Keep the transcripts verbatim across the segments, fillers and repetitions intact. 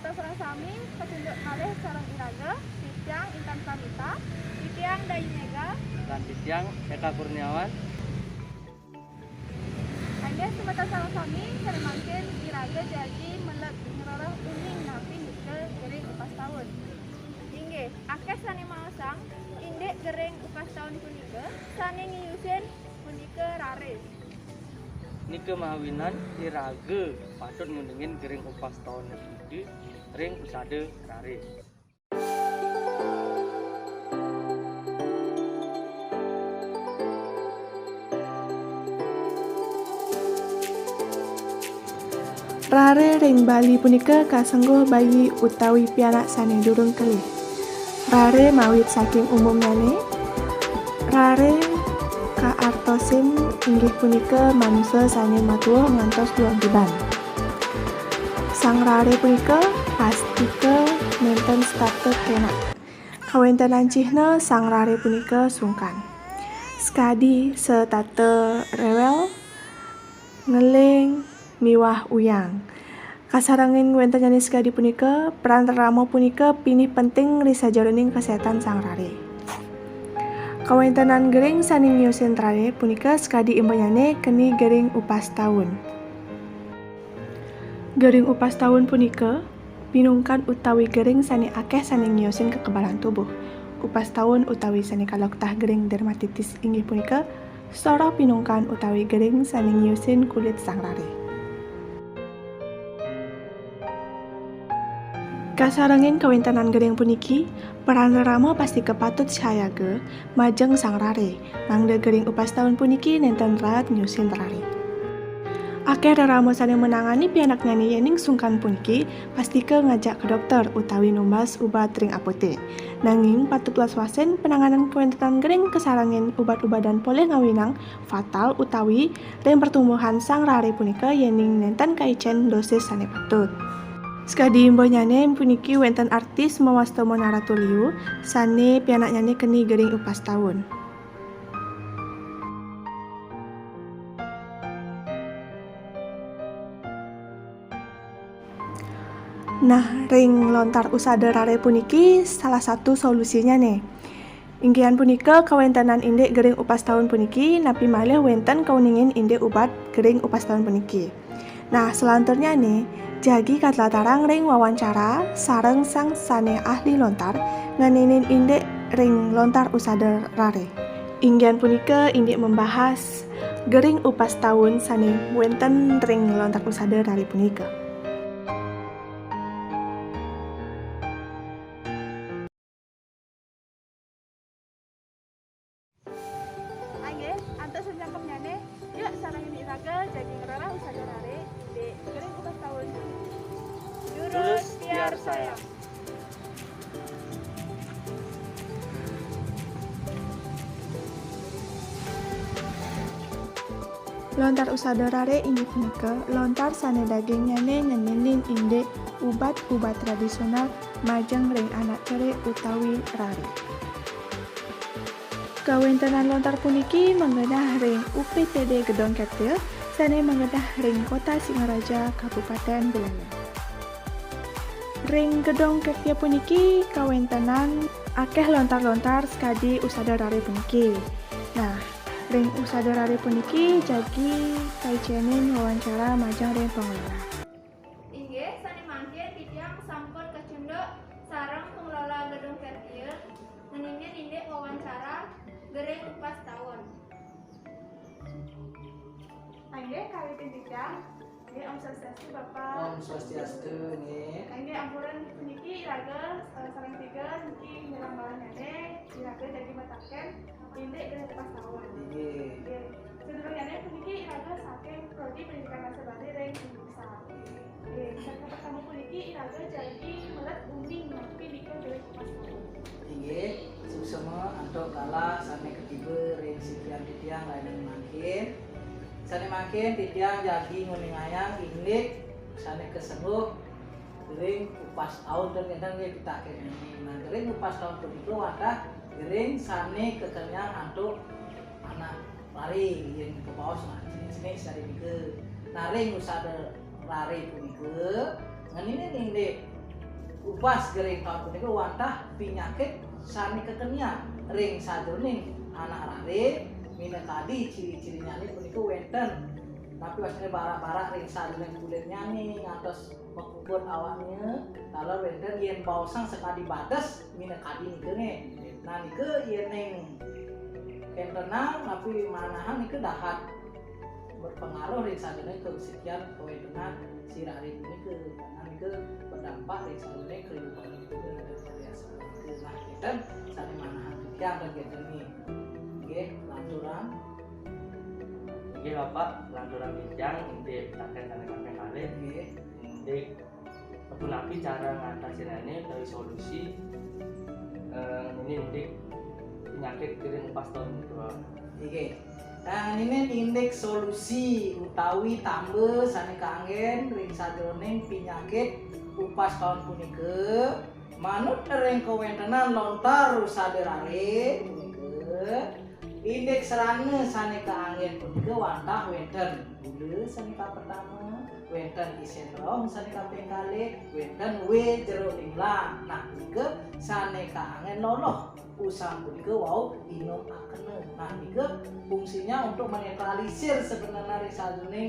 Sareng sami, kacunduk malih sareng iraga, titiang Intan Pramita, titiang Dai Mega, lan titiang Eka Kurniawan. Inggih, semeton sareng sami, sané mangkin iraga jagi meled ngrereh uning napi nika gering upas taun. Inggih, akéh sané maosang, indik gering upas taun punika sané ngiusin punika raris. Nika mawinan iraga patut nguningin gering upas taun Ida ring usada raris. Rare ring Bali punika kasengguh bayi utawi pianak sane durung kelih. Rare mawit saking umumnyane, rare kaartosin inggih punika manusa sane matuuh ngantos duang tiban. Sang rare punika pastika nenten setata kenak. Kawentenan cihna sang rare punika sungkan. Sakadi setata rewel, ngeling, miwah uyang. Kasarengin wentennyane sakadi punika, peran rerama punika pinih penting ri sajeroning kasehatan sang rare. Kawentenan gering sane ngiusin rare punika sakadi imbanyane keni gering upas taun. Gering upas taun punika pinungkan utawi gering sane akeh sane ngiusin kekebalan tubuh. Upas taun utawi sane kaloktah gering dermatitis inggih punika soroh pinungkan utawi gering sane ngiusin kulit sang rare. Kasarengin kawentenan gering puniki, peran rerama pastika patut sayaga majeng sang rare, mangda gering upas taun puniki nenten raat ngiusin rare. Akeh rerama sane menangani pianaknyane yening sungkan puniki pastika ngajak ka dokter utawi numbas ubat ring apotek. Nanging patut was-wasin penanganan kawentenan gering kasarengin ubat-ubatan polih ngawinang fatal utawi ring pertumbuhan sang rare punika yening nenten kaicen dosis sane patut. Sakadi imbanyane puniki wenten artis mawasta Mona Ratuliu sane pianaknyane keni gering upas taun. Nah, ring lontar usada rare puniki salah satu solusinyane. Inggihan punika kawentenan indik gering upas taun puniki napi malih wenten kauningin indik ubat gering upas taun puniki. Nah, salanturnyane jagi katlatarang ring wawancara sareng sang sane ahli lontar ngeninin indik ring lontar usada rare. Inggihan punika indik membahas gering upas taun sane wenten ring lontar usada rare punika. Inggih, antuk sacangkemnyane, yuk sarengin iraga jagi ngrereh usada rare indik gering upas taun. Jurus tiar sayang. Lontar usada rare inggih punika lontar sane dagingnyane ngeninin indik ubat-ubat tradisional majeng ring anak cerik utawi rare. Kawentenan lontar puniki manggenah ring U P T D Gedong Kertya sane manggenah ring Kota Singaraja, Kabupaten Buleleng. Ring Gedong Kertya puniki kawentenan akeh lontar-lontar sakadi usada rare puniki. Nah, ring usada rare puniki jagi kaicenin wawancara majeng ring pangelola. Inggih, sane mangkin titiang sampun kacunduk sareng pangelola Gedong Kertya ngeninin indik wawancara gering upas taun. Inggih, kawitin titiang. Nggih, Om Swastiastu, Bapak. Om Swastiastu, nggih. Inggih, ampura puniki iraga, eh, sareng tiga niki nyerang balahnyane, iraga jagi mataken indik gering upas taun. Inggih. Nggih. Sadurungnyane puniki iraga saking Prodi Pendidikan Basa Bali ring Indonesia. Nggih, saking pertama puniki iraga jagi meled uning napi nika gering upas taun. Inggih, suksma antuk galah sane katiba ring sikian titiang laenan mangkin. Sane mangkin titiang jagi nguningayang indik sane kasengguh gering upas taun ten ngenten nggih pitaken. Nah, gering upas taun punika wantah gering sane kakenyang antuk anak rare yen kabaos nah jenis-jenis sane nika. Nah, ring usada rare punika ngeninin indik Upas gering taun punika wantah pinyakit sané kakenian ring sajeroning anak raré, minakadi ciri-cirinyané punika wénten napi wastané barak-barak ring sajeroning kulitnyané ngantos makukut awaknya, taler wénten yén baosang sakadi bades minakadi nika nggih. Nah nika yéning kéntenang napi manahang nika dahat berpengaruh ring sajeroning kasucian kawéntenan siraré punika, karena nika berdampak ring sajeroning kehidupan kita dan biasa. Nah, kita sané manahang titiang dan kita nih. Nggih, lanturang. Inggih Bapak, lanturang titiang indik pitaken sané kaping kalih. Nggih. Indik punapi cara ngatasinane utawi solusi eh, ini indik penyakit gering upas taun punika. Inggih. Nah, ini indik solusi utawi tamba sané kaanggén ring sajeroning penyakit upas taun punika, manut ring kawéntenan lontar rusa derare punika, indik serana sané kaanggén punika wantah wénten gula sané kapertama, wénten isén rong sané kaping kalih, wénten wé jero linglang. Nah, punika sané kaanggén loloh. Usang punika wau inum akena. Nah, nika fungsinya untuk menetralisir sebenarnya ring sajeroning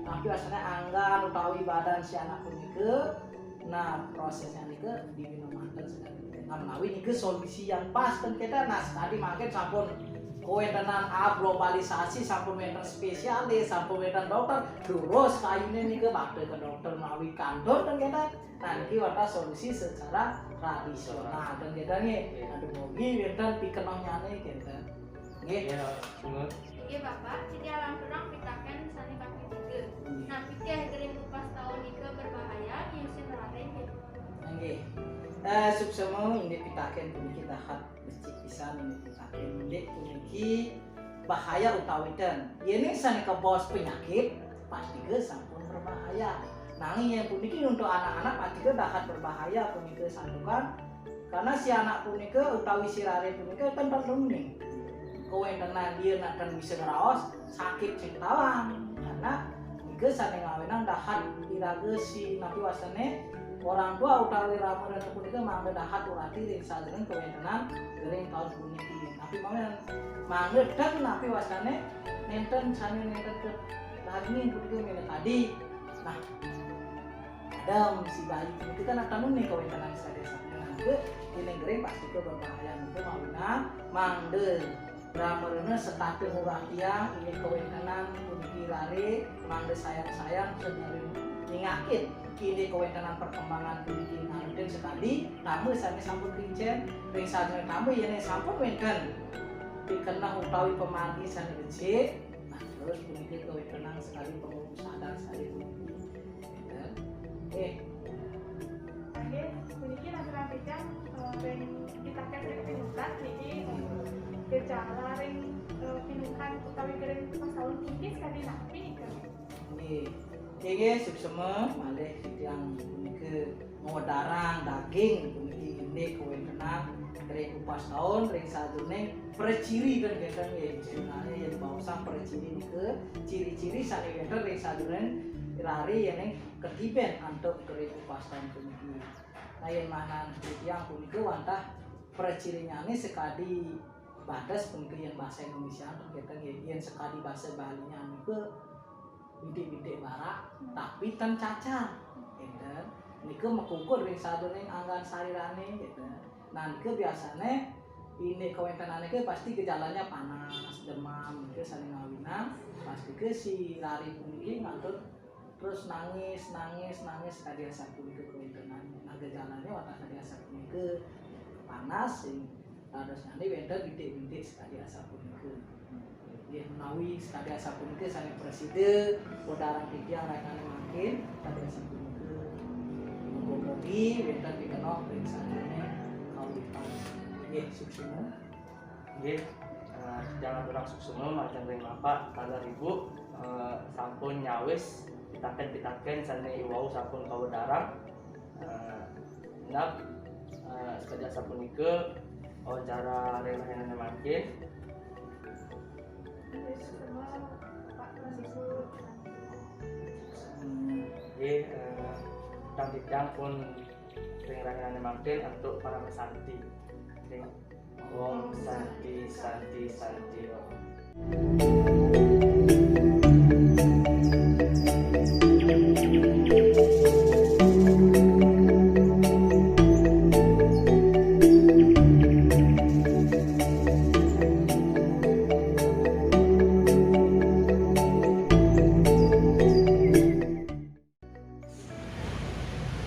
napi wastané anggan utawi badan si anak punika. Nah, prosesnya nika diwinumaken sekali. Nah, menawi nika solusi yang pas ten kita. Nah, sekali mangkin sampun kawéntenan globalisasi, sampun wénten spesialis, sampun wénten dokter, terus kayuné nika bakta ke dokter menawi kantun ten kita. Nah, niki wantah solusi secara tradisional ten kita nggih. Aduh, mugi wénten pikenohnyané kita. Nggih. Ya, bener. Inggih Bapak, sida alam perang pitaken sané kaping tiga. Nah, pikir gering upas taun nika berbahaya, nyusun raden gitu. Nggih. Eh, suksema indik pitaken puniki dahat becik pisan indik pitaken. Indik puniki bahaya utawi ten. Yéning sané kabaos penyakit, pastika sampun berbahaya. Nanging yén puniki untuk anak-anak, pastika dahat berbahaya punika santukan karena si anak punika utawi si rare punika ten teluning. Kawéntenan dia nak ten bisa ngraos sakit sing tawang. Karena nika sané ngawinang dahat iraga si napi wastané orang tua utawi rama rena punika mangda dahat urati ring sajeroning kawéntenan gering taun puniki. Napi mangda mangda ten napi wastané nénten sané nénten ke daging punika minakadi. Nah, Adam, si bayi punika kan atamun nih kawéntenan sadaya sapunika. Yéning gering pastika berbahaya nika mawinan mangda rama rena setata nguratiang indik kawéntenan puniki rare, mangda sayang-sayang sadaya ningakin indik kawéntenan perkembangan puniki nganutin sekadi tamba sané sampun kincén, ring sajeroning tamba yéning sampun wénten pikeneh utawi pamargi sané becik. Nah, terus puniki kawéntenan sekadi pangurus sadar sekadi puniki. Nggih. Nggih, puniki lanturang titiang, eh, ring pitaken ring pinunas niki, eh, gejala ring, eh, pinunas utawi gering upas taun puniki sakadi napi nika? Nggih. Nggih, suksema malih titiang punika ngwedarang daging puniki indik kawéntenan gering upas taun ring sajeroning praciri ten kénten nggih, istilahnya yén baosang praciri nika ciri-ciri sané wénten ring sajeroning rare yéning katiben antuk gering upas taun puniki. Nah, yén manahang titiang punika wantah pracirinyané sakadi bades punika yén basa Indonesia ten kénten nggih, yén sakadi basa Balinya nika bintik-bintik barak, tapi ten cacar. Kénten. Nika makukut ring sajeroning anggan sarirané, kénten. Nah, nika biasané indik kawéntenan nika pasti gejalanya panas, demam, nika sané ngawinang, pastika si rare puniki ngantun terus nangis, nangis, nangis sakadi asapunika kawéntenan. Nah, gejalanya wantah sakadi asapunika, panas, sing dadosnyané wénten bintik-bintik sakadi asapunika. Nggih, menawi sakadi asapunika sané prasida, wedarang titiang rakané mangkin, sakadi asapunika. Mugi-mugi wénten pikenoh ring sajeroning kauripan. Nggih, suksma. Nggih, eh, titiang aturang suksma majeng ring Bapak taler Ibu, eh, sampun nyawis pitaken-pitaken sané iwau sampun kawedarang. Eh, genep, eh, sakadi asapunika wawancara ring rahinané mangkin. Nggih, eh, titiang pun Ring rahinané mangkin antuk paramasanti. Ring Om Santi, Santi, Santi, Om.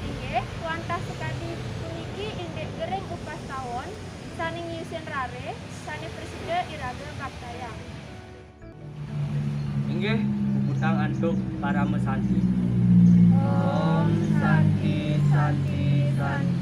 Inggih, wantah sakadi puniki indik gering upas tawon sané ngiusin raré, sané prasida iraga kaptayang. Inggih, puputang antuk paramasanti. Om Santi, Santi, Santi.